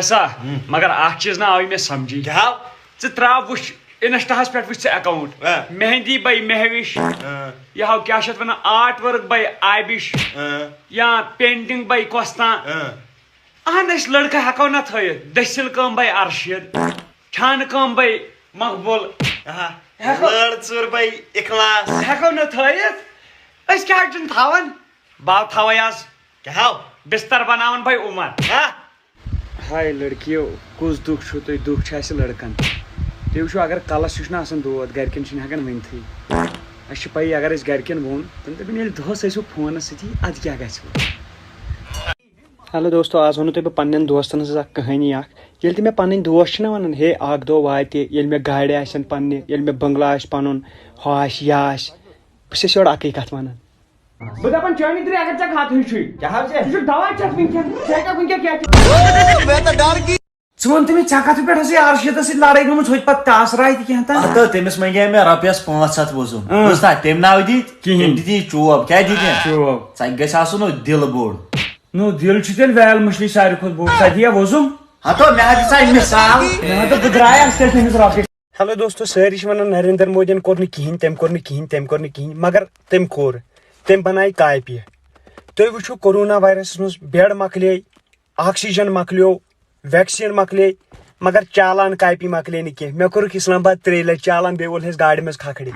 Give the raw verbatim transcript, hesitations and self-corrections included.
سا، مگر اکھ چیٖز نہ آوٕے مےٚ سمجھی۔ کیٛاہ آو؟ ژٕ ترٛاو وٕچھ، انسٹاہس پٮ۪ٹھ وٕچھ ژٕ اکاؤنٹ۔ آ۔ مہندی بے مہوش۔ آ۔ یہِ ہاو کیٛاہ چھِ اتھ ونان، آرٹ ورک بے عابش۔ آ۔ یا پینٹنگ بے کۄستان۔ آ۔ اہن، أسۍ لڑکہٕ ہٮ۪کو نہ تھٲیِتھ، دٔسِل کٲم بے ارشد، چھانہٕ کٲم بے مقبول۔ آہا۔ ہٮ۪کو۔ لٲر ژوٗر بے اخلاص۔ ہٮ۪کو نہٕ تھٲیِتھ۔ أسۍ کیٛازِ چھِنہٕ تھاوان؟ بہٕ تھاوَے آز۔ کیٛاہ ہاو؟ بستر بناوان بے عمر۔ ہا؟ ہاے لڑکیو، کُس دُکھ چھُو تُہۍ؟ دُکھ چھُ اَسہِ لڑکن۔ تُہۍ وٕچھِو، اگر کلس یہِ چھُنہٕ آسان دود، گرِکٮ۪ن چھِنہٕ ہٮ۪کان ؤنتھٕے۔ اَسہِ چھِ پَیی، اگر أسۍ گرِکٮ۪ن ووٚن، تِم دَپن، ییٚلہِ دۄہس ٲسِو فونس سۭتی، اَدٕ کیٛاہ گژھِ وۄنۍ؟ ہیلو دوستو، آز وَنو تۄہہِ بہٕ پننٮ۪ن دوستن ہٕنٛز اکھ کہانی اکھ۔ ییٚلہِ تہِ مےٚ پنٕنۍ دوس چھِنہ وَنان، ہے، اکھ دۄہ واتہِ، ییٚلہِ مےٚ گاڑِ آسن پننہِ، ییٚلہِ مےٚ بنگلہٕ آسہِ پنُن، ہُہ آسہِ، یہِ آسہِ، بہٕ چھُس یورٕ اَکٕے کَتھ وَنان۔ بہٕ دَپان، چٲنی درٛے اگر ژےٚ کَتھ ہٕے چھُے۔ کیٛاہ حظ چھِ؟ ژٕ چھُکھ دَوا چٮ۪تھ وٕنکٮ۪ن؟ ژٕ ہیٚکَکھ وٕنکٮ۪ن کیٛاہ چٮ۪تھ؟ ژٕ وَن تہٕ مےٚ، ژےٚ کَتھ پٮ۪ٹھ ٲسٕے ارشیٖدَس سۭتۍ لڑٲے گٔمٕژ، ہوٚتہِ پَتہٕ ٹاسراے تہِ کینٛہہ تام؟ ہتہٕ تٔمِس منٛگے مےٚ رۄپیَس پانٛژھ ہَتھ وۄزُم۔ اۭں۔ بوٗزتھا؟ تٔمۍ ناو دِتۍ، کِہیٖنۍ۔ تٔمۍ دِتۍ ژوب۔ کیٛاہ دِتۍ؟ ژوب۔ ژےٚ گژھِ آسُن ہُہ دِل بوٚڑ۔ نو، دِل چھُ تیٚلہِ ویل مُشلِی ساروی کھۄتہٕ بوٚڑ۔ ژےٚ دِیا وۄزُم؟ ہتو، مےٚ ہا دِژاے مثال۔ مےٚ ہا دوٚپ، بہٕ درٛایس تیٚلہِ تٔمِس رۄپیہِ۔ ہیلو دوستو، سٲری چھِ وَنان نریندر مودیَن کوٚر نہٕ کِہیٖنۍ، تٔمۍ کوٚر نہٕ کِہیٖنۍ، تٔمۍ کوٚر نہٕ کِہیٖنۍ، مگر تٔمۍ کوٚر، تٔمۍ بنایہِ کاپیہِ۔ تُہۍ وٕچھِو، کورونا وایرسَس منٛز بیڈ مۄکلے، آکسیجن مۄکلیو، ویکسیٖن مۄکلے، مگر چالان کاپی مۄکلے نہٕ کینٛہہ۔ مےٚ کوٚرُکھ اسلام آباد ترٛیٚیہِ لٹہِ چالان، بیٚیہِ وول ہیٚس گاڑِ منٛز کھکھرِ۔